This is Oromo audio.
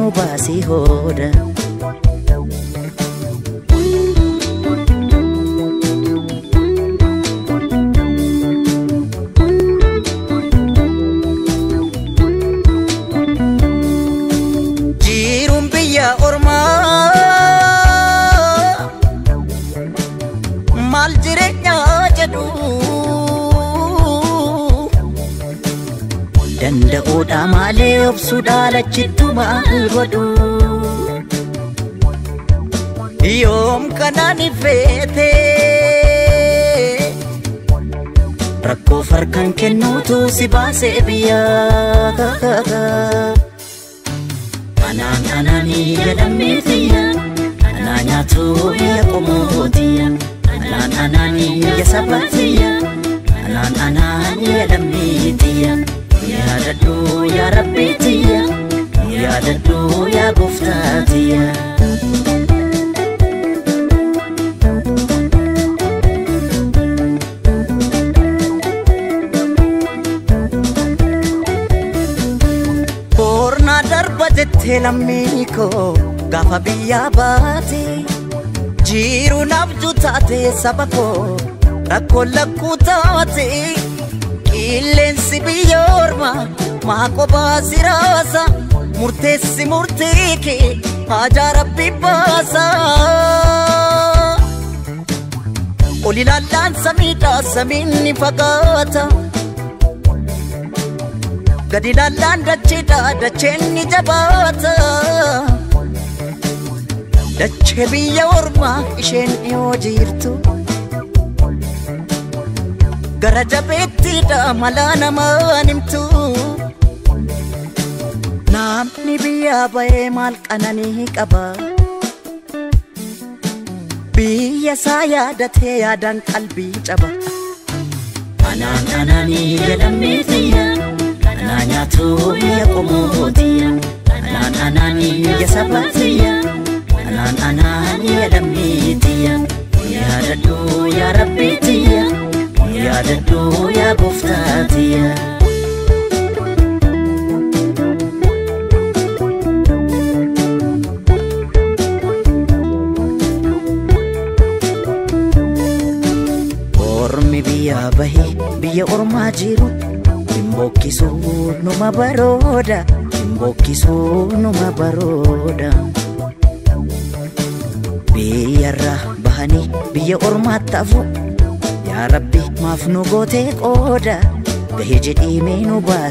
nu baasii hooda. Jiruun biyya ormaa maal jireenyaa jedhu danda'uudha malee obsuudha lachittu maal godhu yoom kanaan ifeete rakkoo farkan kennuutu si baasee biyyaa. Anaan anaanii jedhameetiya anaa nyaatu ya qomootiya anaan anaanii ya sabatiya anaan anaanii jedhameetiya yaadadhu ya rabbiitiya yaadadhu ya gooftaatiya. Jettee lammii koo gaafa biyyaa baate jiruun abjuu taate saba koo rakkoo lakkuu taate qilleensi biyya ormaa maa kophaa si raasa murteessi murtee kee haajaa rabbi baasa. Ol ilaallaan samiidha samiin ni fagaata. Gadi ilaallaan dacheedha dacheen ni jabaata. Dachee biyya ormaa isheen dhiyoo jirtu gara jabeettiidha malaa namaan himtu. Namni biyyaa ba'ee maal qananii qaba? Biyya isaa yaadatee yaadaan qalbii caba. Anaan anaanii jedhameetiya anaa nyaatu ya qomootiya anaan anaanii ya sabatiya anaan anaanii jedhameetiya yaadadhu ya rabbiitiya yaadadhu ya gooftaatiya. Ormi biyya bahee biyya ormaa jiru Hinbokkisuu numa barooda hinbokkisuu numa barooda. Biyyarraa bahanii biyya ormaatti hafu yaa Rabbi maaf nu gootee qooda gahee jedhii mee nu baasi.